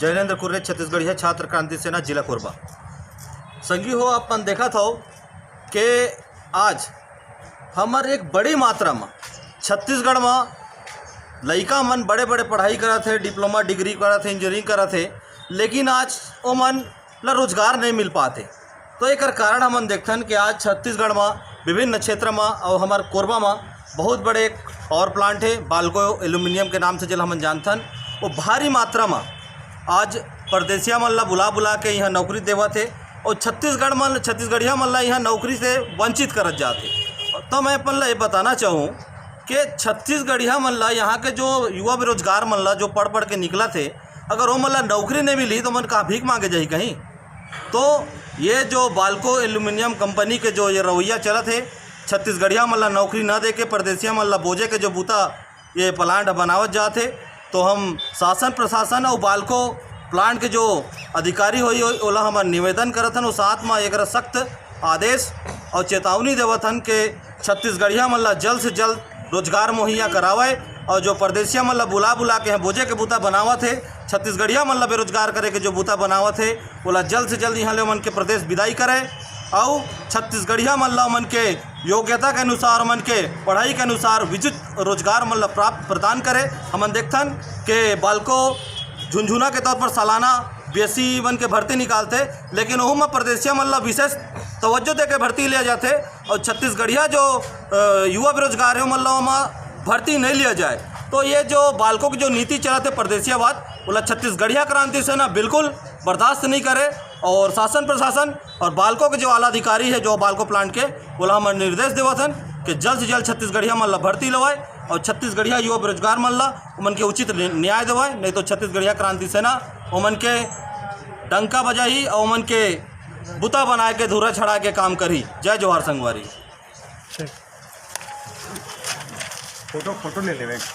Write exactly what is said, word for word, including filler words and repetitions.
जैनेंद्र कुर्रे, छत्तीसगढ़िया छात्र क्रांति सेना, जिला कोरबा। संगी हो, आप मन देखत हव के आज हमर एक बड़ी मात्रा म छत्तीसगढ़ म लइका मन बड़े-बड़े पढ़ाई करत हे, diploma degree करत हे, engineering करत हे, लेकिन आज ओमन ला रोजगार नहीं मिल पात हे। तो एकर कारण हमन देखथन कि आज छत्तीसगढ़ म विभिन्न क्षेत्र म अउ हमर कोरबा म बहुत बड़े एक power plant हे, बालको aluminium के नाम से जेला हमन जानथन, वो भारी मात्रा म आज परदेसिया मन ला बुला बुला के यहाँ नौकरी देवत हे अउ छत्तीसगढ़ मन, छत्तीसगढ़िया मन ला यहाँ नौकरी से वंचित करत जात हे। तो मैं अपन ला ये बताना चाहूँ कि छत्तीसगढ़िया मन ला, यहाँ के जो युवा बेरोजगार मन ला, जो पढ़ पढ़ के निकलत हे, अगर वो मन ला नौकरी नहीं मिली तो मन कहाँ भीख मांगे जाही कहीं? तो ये जो बालको aluminium company के जो ये रवैया चलत हे, छत्तीसगढ़िया मन ला नौकरी न दे के परदेसिया मन ला बोजे के जो बूता ये plant बनावत जात हे, तो हम शासन प्रशासन अउ बालको plant के जो अधिकारी होई, ओला हमर निवेदन करत हन, अउ साथ म एकरा सख्त आदेश अउ चेतावनी देवत हन के छत्तीसगढ़िया मन ला जल्द से जल्द रोजगार मुहैया करावय, अउ जो परदेसिया मन ला बुला बुला के यहाँ बोजे के बूता बनावत हे, छत्तीसगढ़िया मन ला बेरोजगार करे के जो बूता बनावत हे, ओला जल्द से जल्द यहाँ ले ओमन के प्रदेश विदाई करे, अउ छत्तीसगढ़िया मन ला ओमन के योग्यता के अनुसार, ओमन के पढ़ाई के अनुसार उचित रोजगार मन ला प्राप्त प्रदान करे। हमन देखथन के बालको झुनझुना के तौर पर सालाना बीएससी मन के भर्ती निकालथे, लेकिन ओहू म परदेसिया मन ला विशेष तवज्जो देके भर्ती लिया जाथे अउ छत्तीसगढ़िया जो, अ, युवा बेरोजगार हे, ओमन ला ओमा भर्ती नहीं लिया जाए। तो ये जो बालको के जो नीति चलत हे परदेसियावाद, ओला छत्तीसगढ़िया क्रांति सेना बिल्कुल बर्दाश्त नहीं करे अउ शासन प्रशासन अउ बालको के जो आला अधिकारी हे, जो बालको plant के, ओला हमन निर्देश देवत हन कि जल्द से जल्द छत्तीसगढ़िया मन ला भर्ती लेवाए अउ छत्तीसगढ़िया युवा बेरोजगार मन ला ओमन के उचित नि-, न्याय देवाए, नहीं तो छत्तीसगढ़िया क्रांति सेना ओमन के डंका बजाही अउ ओमन के बुता बनाए के, धूरा छड़ाए के काम करही। जय जोहार संगवारी। फोटो, फोटो ले लेवे।